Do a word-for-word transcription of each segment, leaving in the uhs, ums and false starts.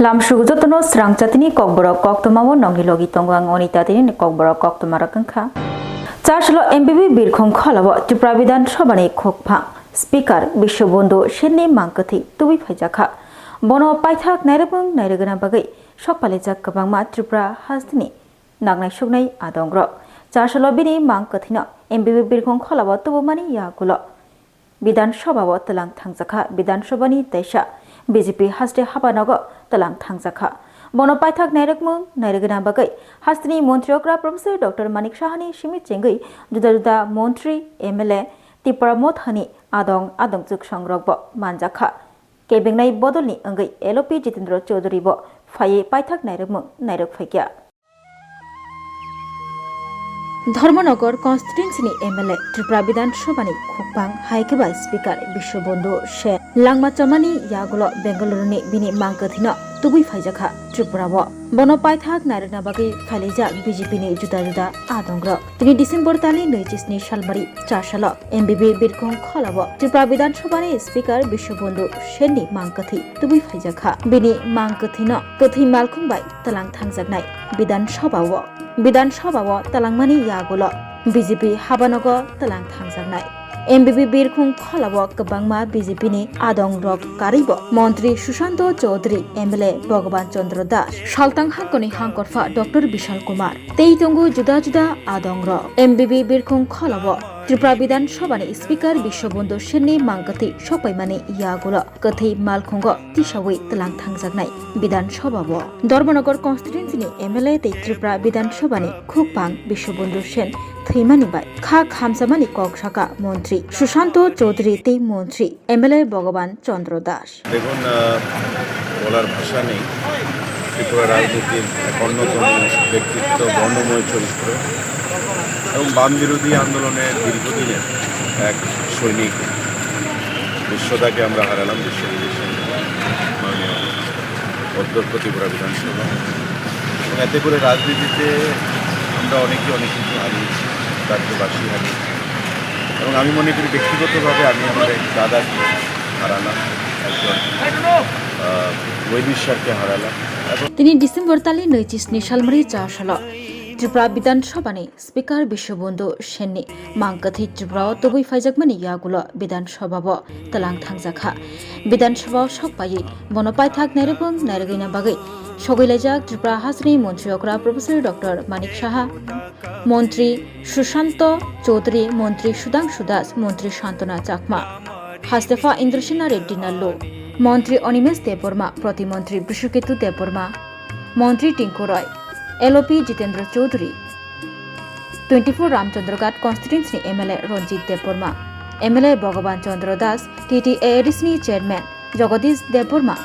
Tamsuk jotono srang chatini kokborok koktwmao nongni logi tongo ang oni tatini kokborok koktwma rok wngkha. Chasalo M B B birkhong kholao Tripura Bidhan Sabhani khukphang Speaker Biswabandhu Senni mangkwthwi tubui phaijakha. Bono paithak nairwkmung nairwgwna bagwi sokpalijak kwbangma Tripura hasteni nangnai suknai adongrok. Chasalo bini mangkwthwino M B B birkhong kholao tubumani yagulo Bidhan Sabhao twlang thangjakha. Bidhan Sabhani teisa B J P haste habanogo twlang thangjakha. Bono paithak nairwkmung nairwgwna bagwi hasteni montri okra Professor Doctor Manik Sahani simi chengwi juda juda montri, M L A, Tipra Mothani adong adong chuksangrokbo manjakha. Kebengnai bodolni wngwi L O P Jitendra Chaudhary bo phaiwi paithak nairwkmung nairwk phaikha. Dharmanagar constituency ni M L A Tripura Bidhan Sabha ni khukphang hai khe bai Speaker Biswabandhu Sen langma chamani yagulo Bengaluru ni bini mangkwthwino tubui phaijakha Tripura o. Bono paithak nairwkna bagwi phailaijak B J P ni juda juda adongrok. Tini December tali naichi sni salmari chasalo M B B birkhong kholao Tripura Bidhan Sabha ni Speaker Biswabandhu Sen ni mangkwthwi tubui phaijakha. Bini mangkwthwino kwthwi malkhung bai twlang thangjaknai Bidhan Sabha o. Bidhan Sabha o twlangmani yagulo B J P habanogo twlang thangjaknai. M B B birkhong kholao kwbangma B J P ni adongrok karwibo montri Sushanta Chaudhary, M L A Bhagavan Chandra Das, saltang hangkoni hangkorpha Doctor Bishal Kumar tei tongo juda juda adongrok. M B B birkhong kholao Tripura Bidhan Sabha ni Speaker Biswabandhu Sen ni mangkwthwi sokpaimani yagulo kwthwi malkhungo tisawi twlang thangjaknai Bidhan Sabha o. Dharmanagar constituency ni M L A tei Tripura Bidhan Sabha ni khukphang Biswabandhu Sen thwimani bai kha khamchamani kok sakha montri Sushanta Chaudhary tei montri M L A Bhagavan Chandra Das. দেখুন, আহ, বলার ভাষা নেই। ত্রিপুরা রাজনীতির এক অন্যতম ব্যক্তিত্ব, বর্ণময় চরিত্র এবং বাম বিরোধী আন্দোলনের দীর্ঘদিনের এক সৈনিক বিশ্বদাকে আমরা হারালাম, বিশ্ব বিভূষণ মাননীয় অধ্যক্ষ ত্রিপুরা বিধানসভা। এবং এতে করে রাজনীতিতে আমরা অনেকে অনেক কিছু হারিয়েছি, রাজ্যবাসী হারিয়েছি। এবং আমি মনে করি ব্যক্তিগতভাবে আমি আমার এক দাদাকে হারালাম, একজন, আহ, ওয়েলউইশারকে হারালাম। এবং Tini December tali naichi sni salmari cha salo Tripura Bidhan Sabha ni Speaker Biswabandhu Sen ni mangkwthwi Tripura o tubui phaijakmani yagulo Bidhan Sabha o twlang thangjakha. Bidhan Sabha o sok paiwi bono paithak nairwkmung nairwgwina bagwi sogwi laijak Tripura hasteni montri okra Professor Doctor Manik Saha, montri Sushanta Chaudhary, montri Sudhangshu Das, montri Santana Chakma, hastepha Indrasena Reddy Nallu, montri Animesh Debbarma, protimontri Brishaketu Debbarma, montri Tinku Roy, L O P Jitendra Chaudhary, twenty-four Ramchandraghat constituency ni M L A Ranjit Debbarma, M L A Bhagavan Chandra Das, T T A A D C ni chairman Jagadish Debbarma,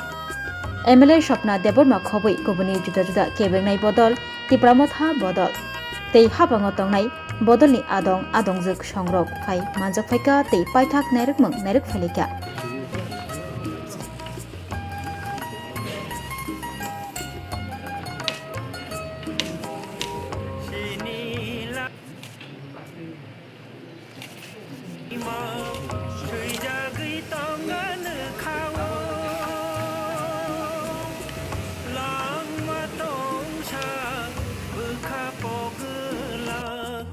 M L A Swapna Debbarma khobwi kubuni juda juda kebengnai bodol, Tipra Motha bodol tei habango tongnai bodolni adong adongjwk songrok phai manjak phaikha tei paithak nairwkmung nairwk phailaikha. Ima thwijagwi tongna nukha o, langma tongsa bwkha pogwlak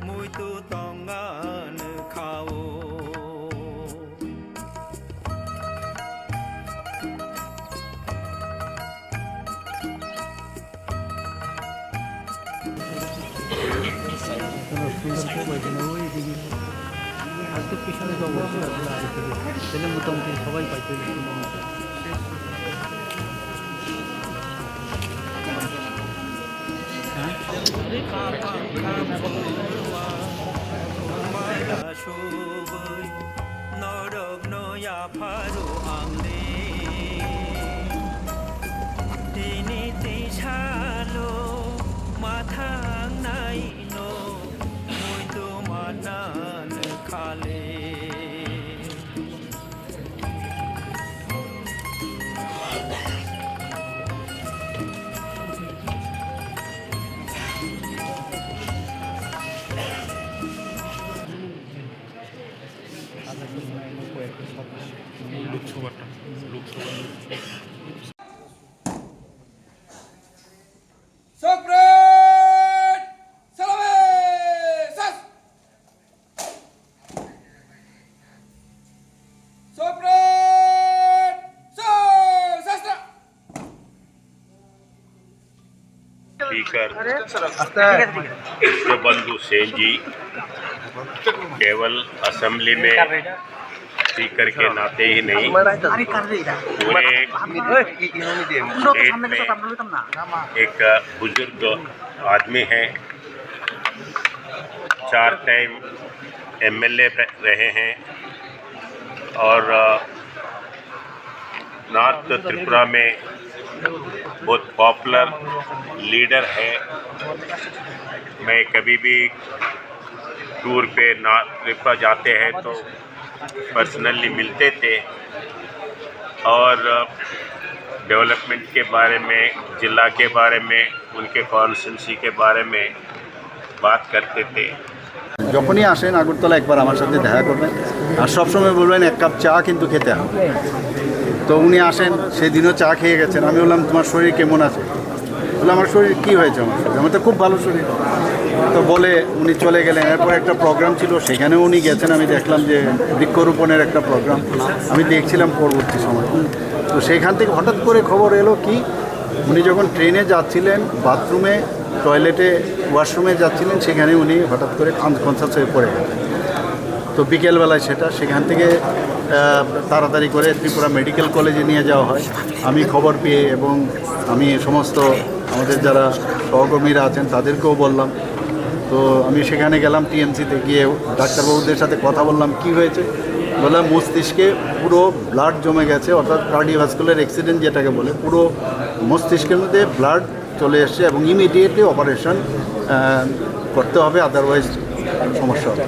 muitu tongna nukha o. Norokno yapharo ang le, tini tei salo ma thangnai no, muitu manna nukha le. Loksabar ta. Speaker Bishwabandhu Sen ji केवल assembly में स्पीकर के नाते ही नहीं, पूरे स्टेट में एक बुजुर्ग आदमी हैं, चार टाइम एमएलए रहे हैं और नॉर्थ त्रिपुरा में बहुत पॉपुलर लीडर है। मैं कभी भी टूर पे नॉर्थ त्रिपुरा जाते हैं तो पर्सनली मिलते थे और डेवलपमेंट के बारे में, जिला के बारे में, उनके कॉन्स्टिट्यूंसी के बारे में बात करते थे। যখনই আসেন আগরতলা একবার আমার সাথে দেখা করবেন, আর সবসময় বলবেন এক কাপ চা কিন্তু খেতে হবে। তো উনি আসেন, সেদিনও চা খেয়ে গেছেন। আমি বললাম, "তোমার শরীর কেমন আছে?" বলে, "আমার শরীর কী হয়েছে? আমার শরীর, আমার তো খুব ভালো শরীর।" তো বলে উনি চলে গেলেন। এরপর একটা প্রোগ্রাম ছিল, সেখানেও উনি গেছেন। আমি দেখলাম যে বৃক্ষরোপণের একটা প্রোগ্রাম, আমি দেখছিলাম পরবর্তী সময়। তো সেখান থেকে হঠাৎ করে খবর এলো কি, উনি যখন ট্রেনে যাচ্ছিলেন, বাথরুমে, টয়লেটে, ওয়াশরুমে যাচ্ছিলেন, সেখানে উনি হঠাৎ করে আনকনসিয়াস হয়ে পড়ে গেলেন। তো বিকেলবেলায় সেটা, সেখান থেকে আহ, তাড়াতাড়ি করে ত্রিপুরা মেডিকেল কলেজে নিয়ে যাওয়া হয়। আমি খবর পেয়ে এবং আমি সমস্ত আমাদের যারা সহকর্মীরা আছেন তাদেরকেও বললাম। তো আমি সেখানে গেলাম, টিএমসিতে গিয়ে ডাক্তারবাবুদের সাথে কথা বললাম, "কি হয়েছে?" বললাম, "মস্তিষ্কে পুরো ব্লাড জমে গেছে, অর্থাৎ কার্ডিওভাস্কুলার অ্যাক্সিডেন্ট যেটাকে বলে, পুরো মস্তিষ্কের মধ্যে ব্লাড চলে এসছে এবং ইমিডিয়েটলি অপারেশন করতে হবে, আদারওয়াইজ সমস্যা হবে।"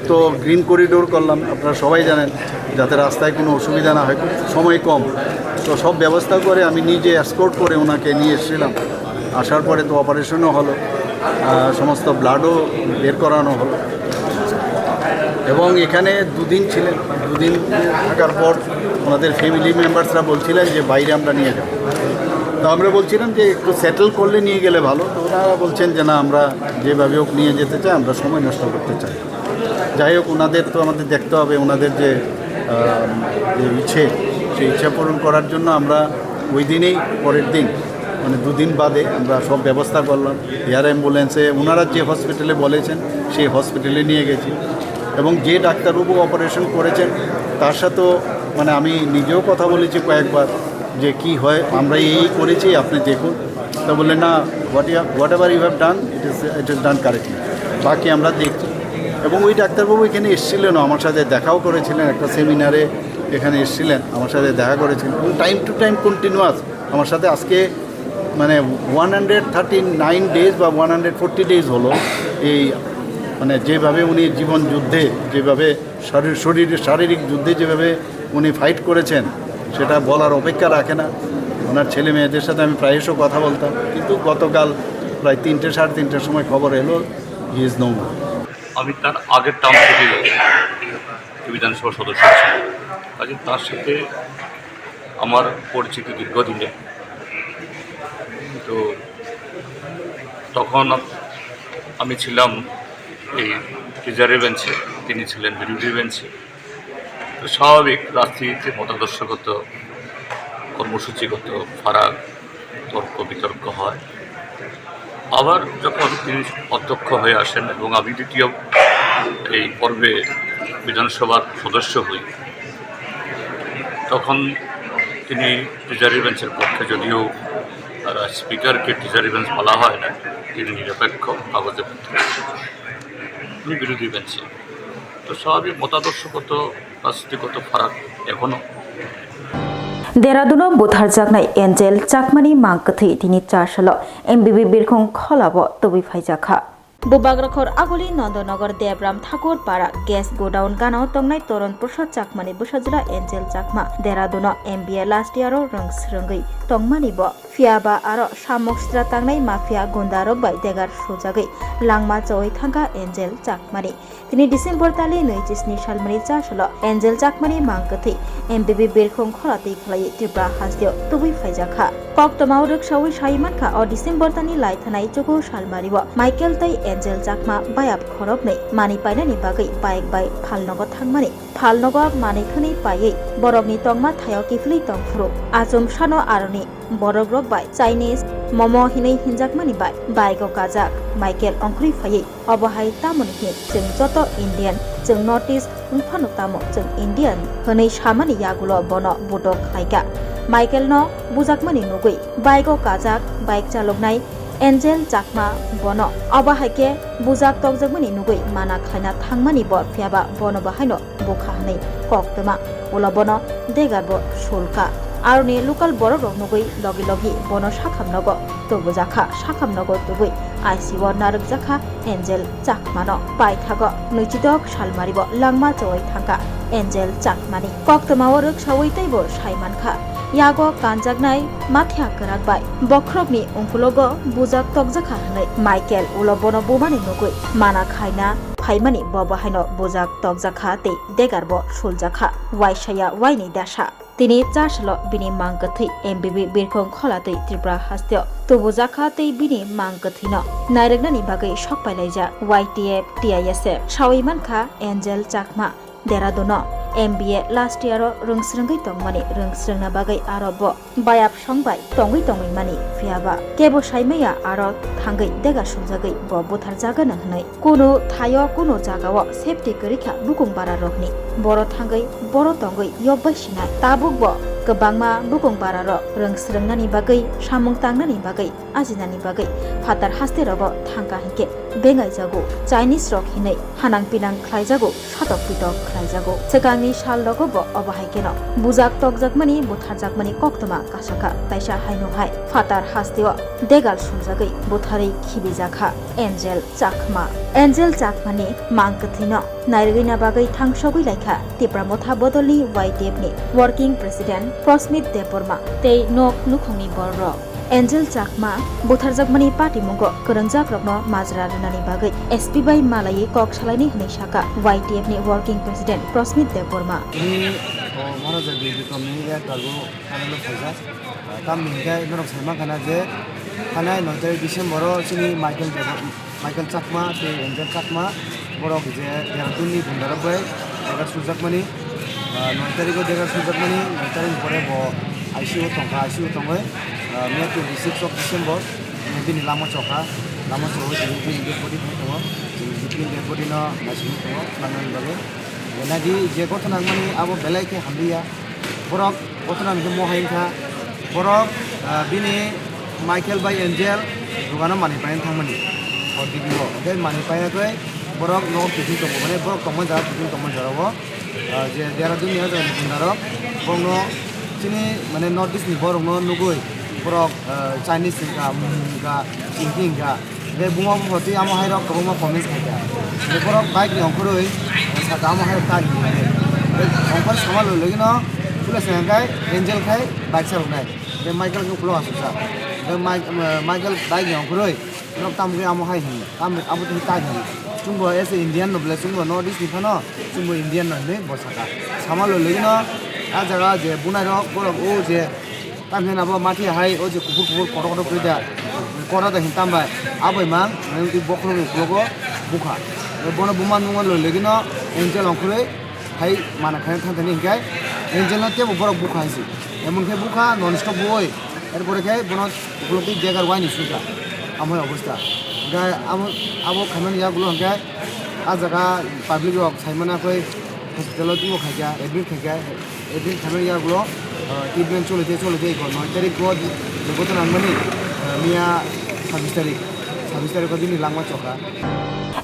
তো গ্রিন করিডোর করলাম, আপনারা সবাই জানেন, যাতে রাস্তায় কোনো অসুবিধা না হয়, সময় কম। তো সব ব্যবস্থা করে আমি নিজে এসকর্ট করে ওনাকে নিয়ে এসেছিলাম। আসার পরে তো অপারেশনও হলো, আহ, সমস্ত ব্লাডও বের করানো হলো। এবং এখানে দুদিন ছিলেন, দুদিন থাকার পর ওনাদের ফ্যামিলি মেম্বার্সরা বলছিলেন যে বাইরে আমরা নিয়ে যাব। তো আমরা বলছিলাম যে একটু সেটেল করলে নিয়ে গেলে ভালো। তো ওনারা বলছেন যে না, আমরা যেভাবে হোক নিয়ে যেতে চাই, আমরা সময় নষ্ট করতে চাই। যাই হোক, ওনাদের তো আমাদের দেখতে হবে, ওনাদের যে আহ, যে ইচ্ছে, সেই ইচ্ছা পূরণ করার জন্য আমরা ওই দিনেই, পরের দিন, মানে দুদিন বাদে আমরা সব ব্যবস্থা করলাম। এয়ার অ্যাম্বুলেন্সে ওনারা যে হসপিটালে বলেছেন, সেই হসপিটালে নিয়ে গেছি। এবং যে ডাক্তারবাবু অপারেশন করেছেন, তার সাথেও, মানে, আমি নিজেও কথা বলেছি কয়েকবার যে কি হয়, আমরা এই করেছি, আপনি দেখুন। তো বললেন, "না, what you have, whatever you have done, it is, it is done correctly, বাকি আমরা দেখছি।" এবং ওই ডাক্তারবাবু এখানে এসেছিলেন, আমার সাথে দেখাও করেছিলেন, একটা সেমিনারে এখানে এসেছিলেন, আমার সাথে দেখা করেছিলেন। এবং টাইম টু টাইম কন্টিনিউয়াস আমার সাথে আজকে, মানে, one hundred thirty nine days বা ওয়ান হান্ড্রেড ফোরটি ডেজ হলো। এই, মানে, যেভাবে উনি জীবন যুদ্ধে, যেভাবে শরীর, শরীর, শারীরিক যুদ্ধে যেভাবে উনি ফাইট করেছেন, সেটা বলার অপেক্ষা রাখে না। ওনার ছেলে মেয়েদের সাথে আমি প্রায়শ কথা বলতাম, কিন্তু গতকাল প্রায় তিনটে, সাড়ে তিনটের সময় খবর এলো, he is no more। আমি তার আগের টার্ম থেকে বিধানসভা সদস্য ছিলাম, কাজে তার সাথে আমার পরিচিতি দীর্ঘদিনের। তো তখন আমি ছিলাম এই ট্রেজারি বেঞ্চে, তিনি ছিলেন বিরোধী বেঞ্চে। তো স্বাভাবিক, রাজনীতিতে মতাদর্শগত, কর্মসূচিগত ফারাক, তর্ক বিতর্ক হয়। আবার যখন তিনি অধ্যক্ষ হয়ে আসেন এবং আমি দ্বিতীয় এই পর্বে বিধানসভার সদস্য হই, তখন তিনি ট্রেজারি বেঞ্চের পক্ষে, যদিও আহ, স্পিকারকে ট্রেজারি বেঞ্চ বলা হয় না, তিনি নিরপেক্ষ কাগজে পত্রে। আমি বিরোধী বেঞ্চে। তো স্বাভাবিক মতাদর্শগত, রাজনীতিগত ফারাক এখনও। Dehradun-o butharjaknai Angel Chakmani mang kwthwi tini chasalo M B B birkhong kholabo tubui phaijakha. Bubagra khor aguli Nondonogor Debram Thakur para gas godown gana-o tongnai Toron Prasad Chakmani bwsajwla Angel Chakma Dehradun-o M B A last year-o rwng swrwngwi tongmani bo. Phiya ba aro samok sitra tangnai mafia gunda rok bai degar sujagwi langma chowui thangkha Angel Chakmani. Tini December tali nui chisni salmani chasalo Angel Chakmani mang kwthwi M B B birkhong khola twi khlaiwi Tripura hasteo tubui phaijakha. Koktwmao rwksaui sai mankha, o December tani lai thanai chugo salmario Michael tei Angel Chakma bayap khoroknwi manwi painani bagwi bike bai phalnogo thangmani. Phalnogo manwi khwnwi paiwi borokni tongma thaio kiphilwi tongphuru achomsano aroni borokrok bai Chinese, Momo hinwi hinjakmani bai bike o kajak Michael ongkhorwi phaiwi, obo hai tamoni hin chwng joto Indian, chwng North East wngphano tamo chwng Indian hwnwi samani yagulo bono butok khlaikha. Michael no bujakmani nugwi bike o kajak bike chaloknai Angel Chakma bono obo hai khe bujak tokjakmani nugwi mana khlaina thangmani bo, phiyaba bono bo haino bukha hwnwi kok twma. Ulo bono degar bo sulkha. Aroni local borok rok nugwi logi logi bono sakham nogo tubujakha, sakham nogo tubui I C U o narwkjakha Angel Chakmano. Paithago nwichidok salmari bo langma chowai thangkha Angel Chakmani. Koktwmao rwksaui teibo sai mankha. Yago kanjaknai mathia kwrak bai bokhorokni ungkulogo bujak tokjakha hwnwi Michael ulo bono bumani nugwi mana khaina phaimani bo bahaino bujak tokjakha tei degar bo suljakha. Waisaya waini dasa. Tini chasalo bini mang kwthwi M B B Birkhong Kholatwi Tripura hasteo tubujakha tei bini mang kwthwino nairwknani bagwi sokpailaijak Y T F T I S F. Saui mankha Angel Chakma Dehradun o M B A last year o rwngsrwngwi tongmani, rwngsrwngna bagwi aro bo bayap song bai tongwi tongwi mani, phiyaba kebo saimaya aro thangwi dega suljagwi bo butharjagano hwnwi. Kunu thaio kunu jagao safety kwrwi kha bukung bara rokni. Boro thangwi boro tongwi yokbai sinai. Tabuk bo kwbangma bukung bara rok rwngsrwngnani bagwi, samung tangnani bagwi, ajinani bagwi phatar haste rogo thangkha hinkhe bengaijago, Chinese rok hinwi hanang pinang khlaijago, satok pitok khlaijago. Swkangni sal rogo bo obo hai kheno bujak tokjakmani, butharjakmani koktwma kasakha, taisa haino hai phatar hasteo degal suljagwi butharwi khibijakha Angel Chakma. Angel Chakmani mang kwthwino nairwgwina bagwi thangsogwi laikha Tipra Motha Bodolni Y T F ni Working President Prosmit Debbarma tei nok nukhungni bororok. Angel Chakma butharjakmani patimungo kwrwngjakrokno majra rwnani bagwi S P bai malaiwi kok salaini hwnwi sakha Y T F ni Working President Prosmit Debbarma. Tini, o, Maharaja Birbikromni yak targo panel o phaijak. Tamni hinkhe norok sai mankha na je thanai noi tarik December o chini Michael Debor-, Michael Chakma tei Angel Chakma borok je Dehradun ni Gundarok bai degar sujakmani, ah, noi tarik o degar sujakmani, noi tarik ni pore bo I C U o tongkha, I C U o tongwi, ah, miya twenty six of December bini lama chokha, lama chogwi tini bini dead body phai tongo, bini dead body no naisingwi tongo, tlangnani bagwi. Nadi je gotho nangmani abo belai khe hamliya, borok Gothono hwnkhe mo hai wngkha, borok, ah, bini Michael bai Angel dogano manwi paina thangmani, O T P o. Hwnkhe manwi paiyagwi borok nogo kiphil tongo, mane borok tongma jaga kiphil tongma jorao, ah, je Dehradun ni o jaga ni gundarok, borokno chini, mane, North East ni borokno nugwi borok, ah, Chinese wngkha, Mumung wngkha, Chinti wngkha. Hwnkhe buma bupha twi amo hai rok kwbangma comments khaikha. Hwnkhe borok bike ni ongkhorwi saka amo hai rok ta hinwi. Hwnkhe ongkhor sama loi loi no puila se hwnkhe Angel khai bike saloknai. Hwnkhe Michael khe ukulok achukjak. Hwnkhe Mike-, Michael bike ni ongkhorwi norok tamo khe amo hai hinwi. Tamo abo twi ta hinwi. Chwngbo as a Indian no bwle chwngbo North East ni phano chwngbo Indian no hinwi bo saka. Sama loi loi no ah jaga je bunai rok borok o je Tamni hwnba mathi hai o je kuphur kuphur kotor kotor kwrwi da, kotor da hin tambai. Abai mang nang twi bokhorok ni uklogo bukha. Bono buma nungma loi logino Angel ongkhorwi hai mana khaina thang thani hinkhe Angel no teibo borok bukha hai se. Emon khe bukha non stop bui. Erpore khe bono ukulok twi begar waini sukha. Amo hai obostha. Hinkhe amo abo khaimani yagulo hinkhe ah jaga public rok saimana khe hospital o twibo khaikha, admit khaikha. Admit khaimani yagulo, ah, treatment choli de, choli de, iko noi tarik o je gotho nangmani, ah, miya sabbish tarik, sabbish tarik o bini langma chokha.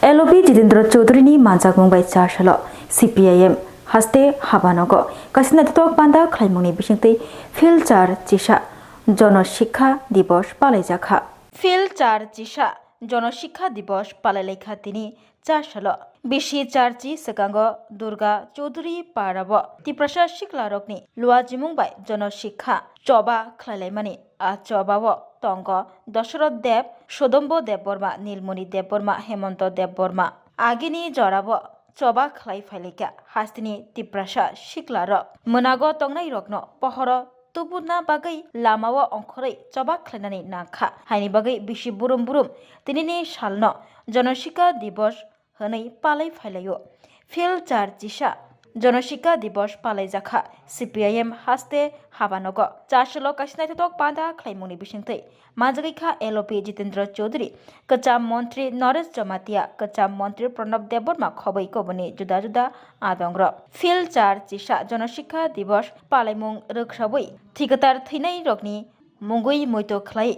L O B Jitendra Chaudhary ni manjakmung bai char salo C P I M haste habanogo kasina totok panda khlaimungni bisingtwi Phil char chisa Jono Sikha Dibos palaijakha. Phil char chisa Jono Sikha Dibos palailaikha tini char salo. Bisi charchi swkango Durga Chaudhary parabo Tiprasa siklarokni luajimung bai Jono Sikha choba khlailaimani. A chobao tongo Dosoroth Deb, Sodombo Debbarma, Nilmoni Debbarma, Hemonto Debbarma. Agini jorabo choba khlai phailaikha hasteni Tiprasa siklarok. Mwnago tongnairokno pohoro tubuna bagwi lamao ongkhorwi choba khlainani nangkha. Haini bagwi bisi burum burum tinini salno Jono Sikha Dibos hwnwi palai phailaio. Phil char chisa Jonoshikha Dibos palaijakha C P I M haste habanogo. Chasalo kaisa naithothok panda khlaimungni bisingtwi manjagwi kha L O P Jitendra Chaudhary, kwcham montri Naresh Jamatia, kwcham montri Pranab Debbarma khobwi kubuni juda juda adongrok. Phil char chisa Jonoshikha Dibos palaimung rwksawi thikatar thwinairokni mungwi muito khlai,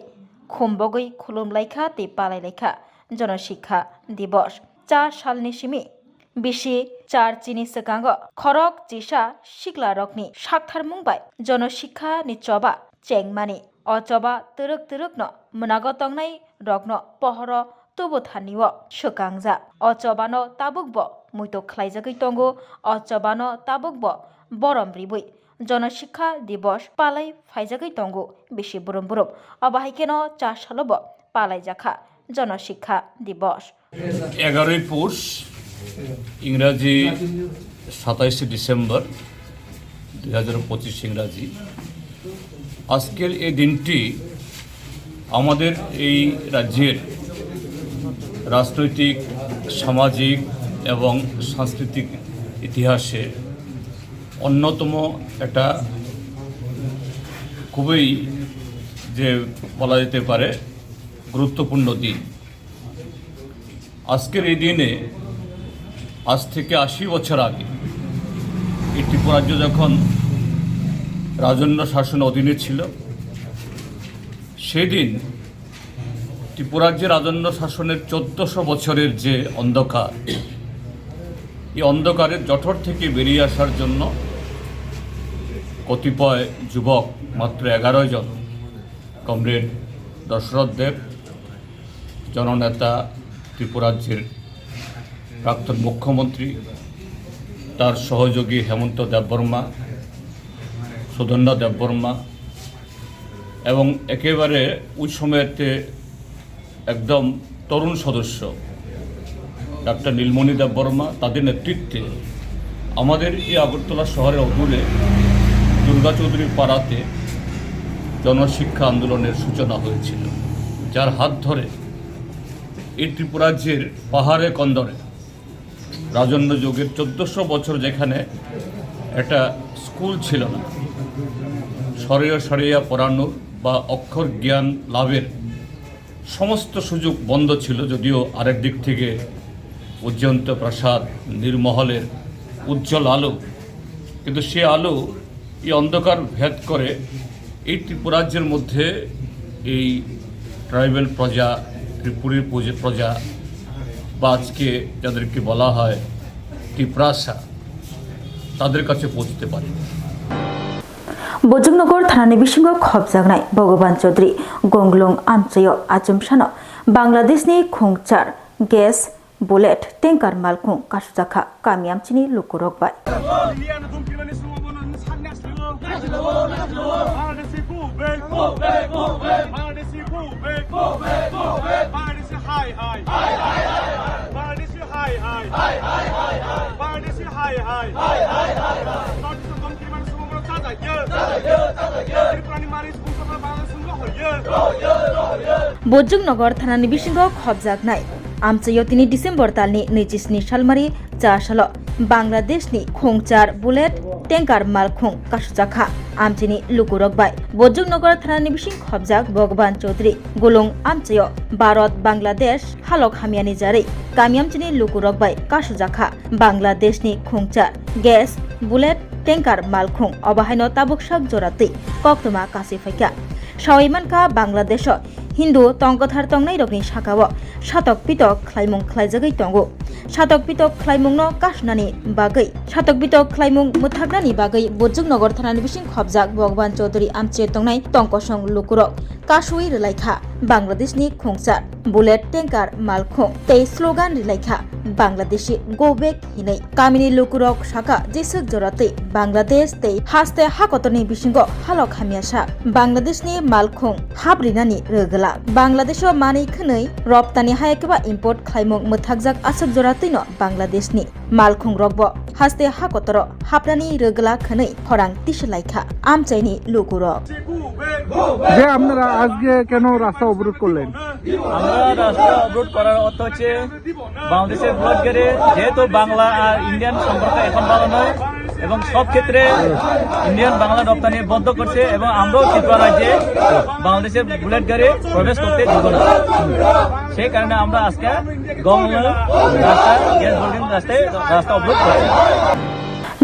khumbogwi khulumlaikha tei palailaikha Jonoshikha Dibos. Char salni simi bisi char chini swkango khorok chisa siklarokni saktharmung bai Jonoshikha ni choba chengmani. O choba twrwk twrwkno mwnago tongnai rokno pohoro tubu thani o swkangjak. O chobano tabukbo muito khlaijagwi tongo. O chobano tabukbo borom ribwi Jonoshikha Dibos palai phaijagwi tongo bisi burum burum. Obo hai kheno cha salobo palaijakha Jonoshikha Dibos. এগারোই পৌষ, ইংরাজি সাতাইশে ডিসেম্বর, দুই হাজার পঁচিশ ইংরাজি। আজকের এই দিনটি আমাদের এই রাজ্যের রাজনৈতিক, সামাজিক এবং সাংস্কৃতিক ইতিহাসে অন্যতম একটা খুবই, যে বলা যেতে পারে, গুরুত্বপূর্ণ দিন। আজকের এই দিনে, আজ থেকে আশি বছর আগে, এই ত্রিপুরাজ্য যখন রাজন্য শাসন অধীনে ছিল, সেদিন ত্রিপুরার যে রাজন্য শাসনের চোদ্দশো বছরের যে অন্ধকার, এই অন্ধকারের জঠর থেকে বেরিয়ে আসার জন্য কতিপয় যুবক, মাত্র এগারো জন, কমরেড দশরথ দেব, জননেতা, ত্রিপুরাজ্যের প্রাক্তন মুখ্যমন্ত্রী, তার সহযোগী হেমন্ত দেববর্মা, সুধন্যা দেববর্মা এবং একেবারে ওই সময়তে একদম তরুণ সদস্য ডাক্তার নীলমণি দেববর্মা, তাদের নেতৃত্বে আমাদের এই আগরতলা শহরের অদূরে দুর্গা চৌধুরী পাড়াতে জনশিক্ষা আন্দোলনের সূচনা হয়েছিল, যার হাত ধরে এই ত্রিপুরাজ্যের পাহাড়ে কন্দরে রাজন্য যুগের চোদ্দশো বছর যেখানে একটা স্কুল ছিল না, সরিয়া সরিয়া পড়ানোর বা অক্ষর জ্ঞান লাভের সমস্ত সুযোগ বন্ধ ছিল, যদিও আরেক দিক থেকে উজ্জয়ন্ত প্রাসাদ, নীরমহলের উজ্জ্বল আলো, কিন্তু সে আলো এই অন্ধকার ভেদ করে এই ত্রিপুরাজ্যের মধ্যে এই ট্রাইবাল প্রজা, ত্রিপুরী প্রজা, প্রজা বা আজকে যাদেরকে বলা হয় তিপ্রাসা, তাদের কাছে পৌঁছতে পারেনি। Bojongnogo thanani bisingo khopjaknai Bhagaban Chaudhary Gonglung amchaio achomsano Bangladeshni khungchar gas bullet tanker malkhung kasujakha kami amchini lukurok bai. Bojongnogo thanani bisingo khopjaknai amchaio tini December talni naichi sni salmari cha salo Bangladeshni khungchar bullet tanker malkhung kasujakha amchini lukurok bai. Bojongnogo thanani bising khopjak Bhagaban Chaudhary Gonglung amchaio Bharat Bangladesh halok hamyani jarwi kami amchini lukurok bai kasujakha Bangladeshni khungchar gas bullet tanker malkhung, obo haino tabuk sak jora twi koktwma kasi phaikha. Sawi mankha, Bangladesho Hindu tongkwthar tongnairokni sakao satok pitok khlaimung khlaijagwi tongo. Satok pitok khlaimungno kasunani bagwi, satok pitok khlaimung mwthaknani bagwi Bojongnogo thanani bising khopjak Bhagaban Chaudhary amchaio tongnai tongkosong lukurok kasui rwlaikha Bangladeshni khungchar bullet tanker malkhung tei slogan rwlaikha Bangladeshi go back hinwi. Kamini lukurok sakha, jeswk jora twi Bangladesh tei haste hakotorni bisingo halok hamyasa Bangladeshni malkhung hap rinani rwgwlak. Bangladesho manwi khwnwi roptani hayakhe ba import khlaimung mwthakjak aswk jora twino Bangladeshni malkhungrokbo haste hakotoro hapnani rwgwlak hwnwi khorang tisilaikha amchaini lukurok. যে আপনারা আজকে কেন রাস্তা অবরোধ করলেন? আমরা রাস্তা অবরোধ করার অর্থ হচ্ছে বাংলাদেশের বুলেট গাড়ি, যেহেতু বাংলা আর ইন্ডিয়ান সম্পর্ক এখন ভালো নয় এবং সব ক্ষেত্রে ইন্ডিয়ান বাংলা রপ্তানি বন্ধ করছে এবং আমরাও ত্রিপুরা রাজ্যে বাংলাদেশের বুলেট গাড়ি প্রবেশ করতে দিব না। সেই কারণে আমরা আজকে গভর্নমেন্ট রাস্তা, গ্যাস হোল্ডিং রাস্তায় রাস্তা অবরোধ করি।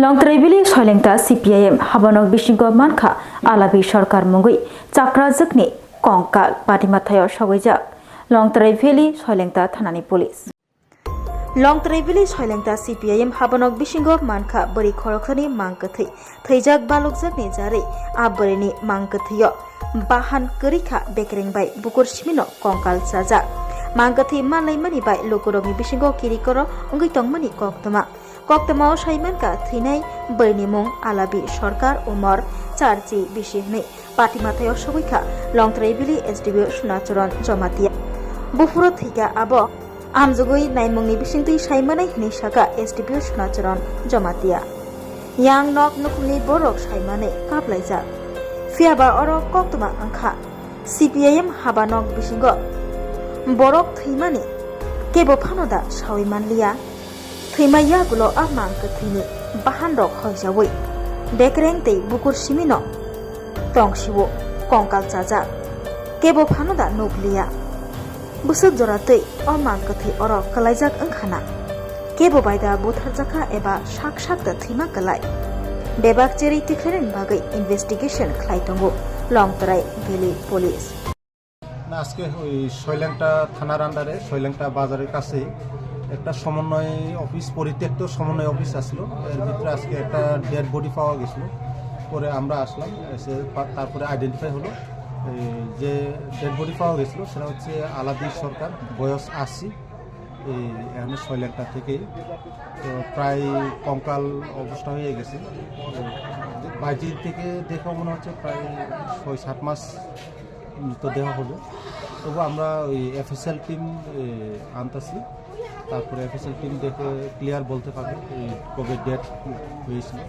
Longtrai Valley Soilengta C P I M habanok bisingo mankha Alabi Sarkar mungwi chakrajwkni kongkal patimathaio sogwijak Longtrai Valley Soilengta thanani police. Longtrai Valley Soilengta C P I M habanok bisingo mankha bwrwi khoroksani mang kwthwi, thwijak balukjakni jarwi a bwrwini mang kwthwio bahan kwrwikha bekereng bai bukur simino kongkal chajak. Mang kwthwi manlaimani bai lukurokni bisingo kirikoro wngwi tongmani koktwma. Koktwmao saimankha thwinai bwrwini mung Alabi Sarkar, umor char chi bisi hwnwi. Patimathaio sogwikha Longtrai Valley S D P O Sunacharan Jamatia. Buphuru thwikha abo amjogwi naimungni bisingtwi saimanai hwnwi sakha S D P O Sunacharan Jamatia. Yang nok nukhungni borok saimanwi kaplaijak. Phiyaba oro koktwma wngkha C P I M habanok bisingo borok thwimani kebo phano da sawi manliya. Thwima yagulo a mang kwthwini bahanrok hoijaui bekereng tei bukur simino tongsio kongkal chajak. Kebo phano da nukliya. Bwswk jora twi o mang kwthwi oro kwlaijak wngkhana. Kebo bai da butharjakha eba sak sak da thwima kwlai. Bebak cherwi tikhlainani bagwi investigation khlai tongo Longtrai Valley Police. না, আজকে ওই সৈলেংটা থানার আন্ডারে সৈলেংটা বাজারের কাছেই একটা সমন্বয় অফিস, পরিত্যক্ত সমন্বয় অফিস আসলো। এর ভিতরে আজকে একটা ডেড বডি পাওয়া গেছিল। পরে আমরা আসলাম, এসে পা-, তারপরে আইডেন্টিফাই হলো। এই যে ডেড বডি পাওয়া গেছিল, সেটা হচ্ছে আলাদি সরকার, বয়স আশি। এই এখানে সৈলেংটা থেকেই। তো প্রায় কঙ্কাল অবস্থা হয়ে গেছে। তো বাইরে থেকে দেখে মনে হচ্ছে প্রায় ছয় সাত মাস তো দেওয়া হলো। তবু আমরা ওই এফএসএল টিম, এ, আনতাছি, তারপরে এফএসএল টিম দেখে ক্লিয়ার বলতে পারবে এই কবে ডেট হয়েছিল।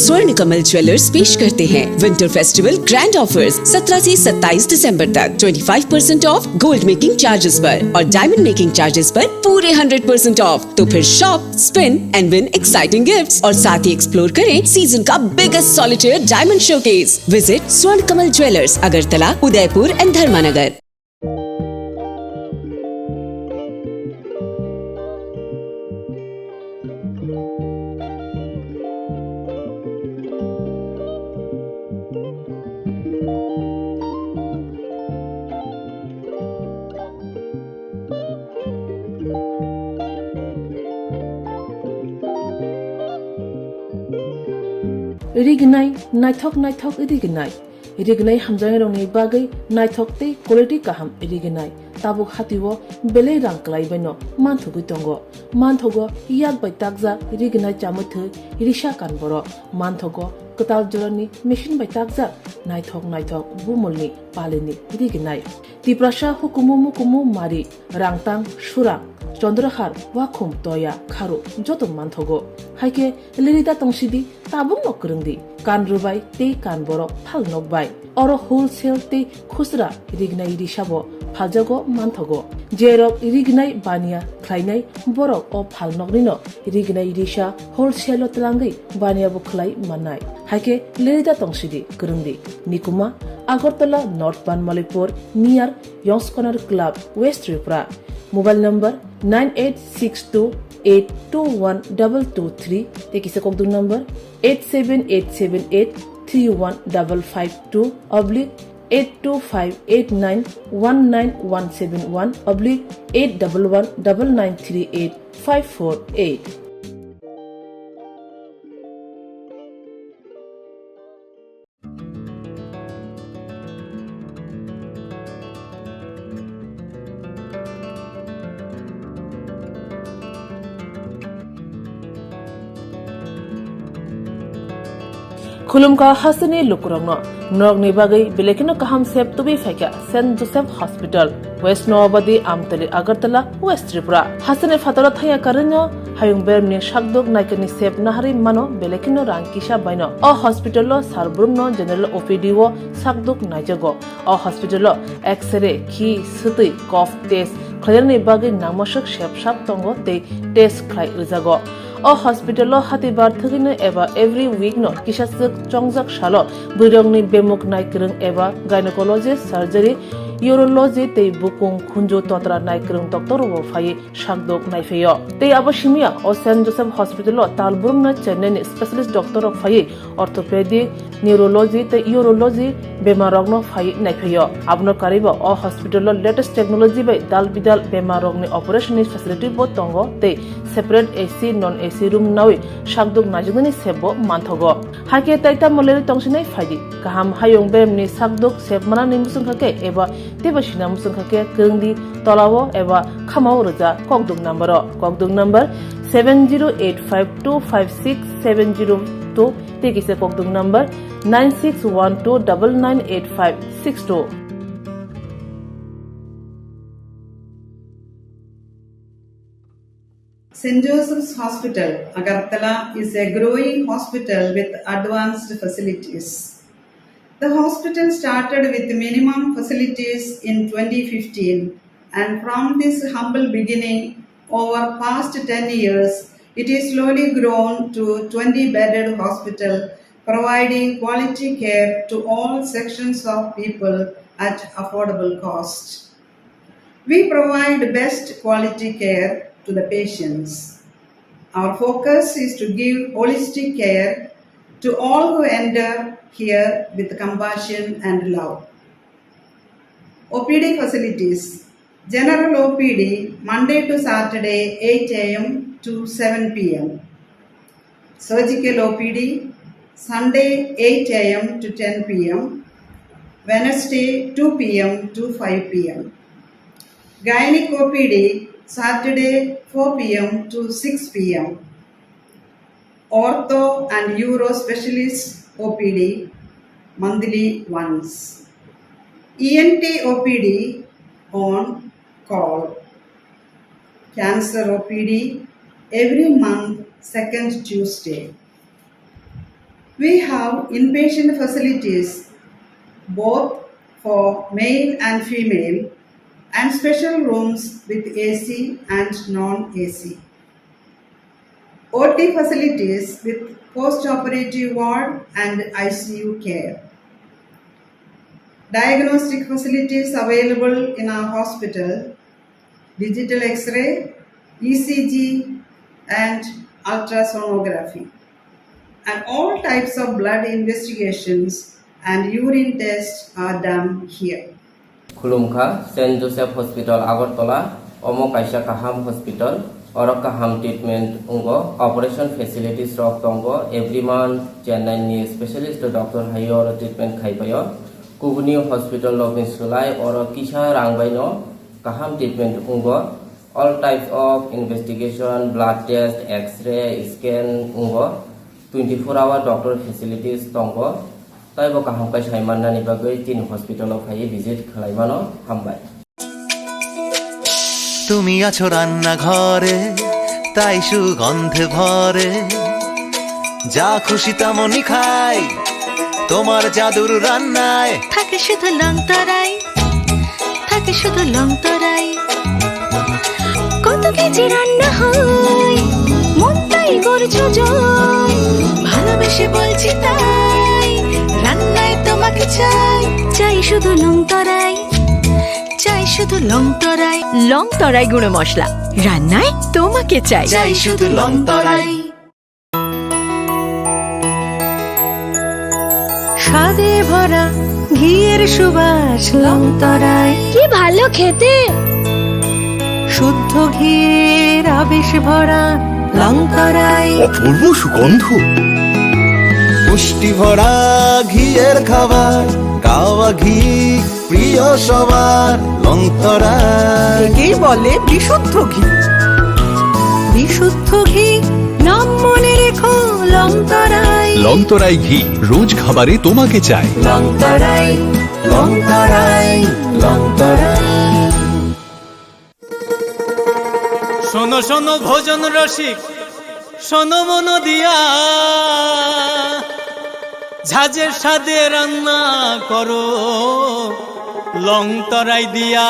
स्वर्ण कमल ज्वेलर्स पेश करते हैं विंटर फेस्टिवल ग्रैंड ऑफर्स। सत्रह से सत्ताईस दिसंबर तक twenty five percent of gold making charges पर और डायमंड मेकिंग चार्जेस पर पूरे हंड्रेड परसेंट ऑफ। तो फिर shop, spin and win exciting gifts और साथ ही एक्सप्लोर करें सीजन का biggest solitaire diamond showcase. Visit स्वर्ण कमल ज्वेलर्स, अगरतला, उदयपुर एंड धर्मानगर। Rignai, naithok naithok rignai. Rignai hamjaknairokni bagwi naithok tei quality kaham rignai. Tabuk hatio belai rang kwlaibaino manthogwi tongo. Manthogo yak bai takjak rignai chamwi thwi risa kan borok. Manthogo kwtal jorani machine bai takjak naithok naithok bumulni palini rignai. Tiprasa hukumu mukumu mari, rangtang, surang, chondrahar, wakhum, toya, kharu joto manthogo. Haikhe lerida tongsidi, tabukno kwrwngdi, kan rwbai tei kan borok phal nokbai. Oro wholesale tei khusra rignai risabo phaljago manthogo. Jerok rignai baniya khlainai borok o phalnoknino rignai risa wholesale-o twlangwi baniya bo khlai mannai. Haikhe lerida tongsidi, kwrwngdi. Nikuma, Agartala, North Banmalipur, near Yongs Corner Club, West Tripura. Mobile number nine eight six two eight two one double two three, tei kisa kokdung number eight seven eight seven eight three one double five two oblique eight two five eight nine one nine one seven one oblique eight double one double nine three eight five four eight. Khulumkha hasteni lukurokno, norokni bagwi belai kheno kaham sep tubui phaikha Saint Joseph Hospital, West Noabadi, Amtali, Agartala, West Tripura. Hasteni phataro thangya karwino hayung beremni sakduk naikani sep naharwi mano belai kheno rang kisa baino. O hospital-o sar brumno general O P D-o sakduk naijago. O hospital-o X-ray, khi, swtwi, cough test khlainani bagwi nangmaswk sep sap tongo tei test khlai rwjago. O hospital-o hatibar thwgwino eba every week-no kisaswk chongjak salo bwrwirokni bemuk naikwrwng eba gynecology, surgery, urology tei bukung khunju totra naikwrwng doctor-rokbo phaiwi sakduk naiphaio. Tei abo simiya o Saint Joseph Hospital-o tal brumno Chennai-ni specialist doctor-rok phaiwi orthopedic, neurology tei urology bemarrokno phaiwi naiphaio. Abono karwibo o hospital-o latest technology bai dal bidal bemarrokni operation-ni facility-bo tongo tei separate A C, non A C room nawi sakduk naijaknani sepbo manthogo. Haikhe tai tamo lerwi tongsinai phaidi. Kaham hayung beremni sakduk sep manani muchungkha khe eba teibo sina muchungkha khe kwrwngdi tolao eba khamao rwja kokduk number-o. Kokduk number seven zero eight five two five six seven zero two tei kisa kokduk number nine six one two double nine eight five six two. Saint Joseph's Hospital, Agartala is a growing hospital with advanced facilities. The hospital started with minimum facilities in twenty fifteen, and from this humble beginning, over past ten years, it is slowly grown to twenty bedded hospital, providing quality care to all sections of people at affordable cost. We provide best quality care to the patients. Our focus is to give holistic care to all who enter here with compassion and love. O P D facilities. General O P D, Monday to Saturday, eight A M to seven P M. Surgical O P D, Sunday, eight A M to ten P M, Wednesday, two P M to five P M. Gynec O P D, Saturday, four P M to six P M. Ortho and Uro Specialist O P D, monthly once. E N T O P D on call. Cancer O P D every month, second Tuesday. We have inpatient facilities both for male and female and special rooms with A C and non-A C. O T facilities with post-operative ward and I C U care. Diagnostic facilities available in our hospital, digital X-ray, E C G, and ultrasonography. And all types of blood investigations and urine tests are done here. Khulumkha, Saint Joseph Hospital, Agartala, omo kaisa kaham hospital. Oro kaham treatment wngo, operation facilities rok tongo, every month Chennai ni specialist doctor hai oro treatment khai paio. Kubuni hospital rokni slai oro kisa rang bai no kaham treatment wngo. All types of investigation, blood test, X-ray, scan wngo. Twenty four hour doctor facilities tongo. Taibo kaham khe sai mannani bagwi chini hospital o phaiwi visit khlai mano. Hambai. তুমি আছো রান্নাঘরে, তাই সুগন্ধে ভরে। যা খুশি তেমনই খাই, তোমার জাদুর রান্নায়। থাকে শুধু লং তরাই, থাকে শুধু লং তরাই। কত কেজি রান্না হয়, মনটাই করছো জয়। ভালোবেসে বলছি তাই, রান্নায় তোমাকে চাই। চাই শুধু লং তরাই, চাই শুধু লং তরাই। লং তরাই গুঁড়ো মশলা, রান্নায় তোমাকে চাই। চাই শুধু লং তরাই। স্বাদে ভরা ঘিয়ের সুবাস লং তরাই। কি ভালো খেতে! শুদ্ধ ঘিয়ের আবেশ ভরা লং তরাই। অপূর্ব সুগন্ধ। পুষ্টি ভরা ঘিয়ের খাবার, গাওয়া ঘি প্রিয় সবার লং তরাই। একেই বলে বিশুদ্ধ ঘি। বিশুদ্ধ ঘি, নাম মনে রেখো লং তরাই। লং তরাই ঘি, রোজ খাবারে তোমাকে চাই। লং তরাই, লং তরাই, লং তরাই। শোনো শোনো ভোজন রসিক, শোনো মন দিয়া, ঝাঁঝের স্বাদে রান্না করো লং তরাই দিয়া।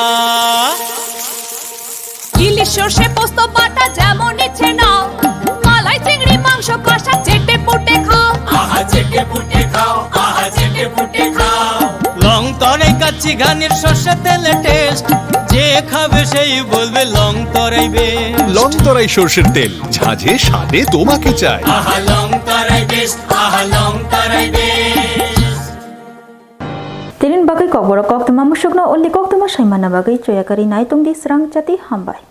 ইলিশ সর্ষে পোস্ত বাটা যেমন ইচ্ছে নাও, মালাই চিংড়ি মাংস কষা চেটে পুটে খাও। আহা চেটে পুটে খাও, আহা চেটে পুটে খাও। লং তরাই কাচ্চি ঘানির সর্ষে তেলে টেস্ট, যে খাবে সেই বলবে লং তরাই বেশ। লং তরাই সর্ষের তেল, ঝাঁঝে স্বাদে তোমাকে চাই। আহা লং তরাই বেশ, আহা লং তরাই বেশ। Tinin bagwi kokborok koktwma musukno uli koktwma saimana bagwi choyakari nai tongdi srang chati hambai.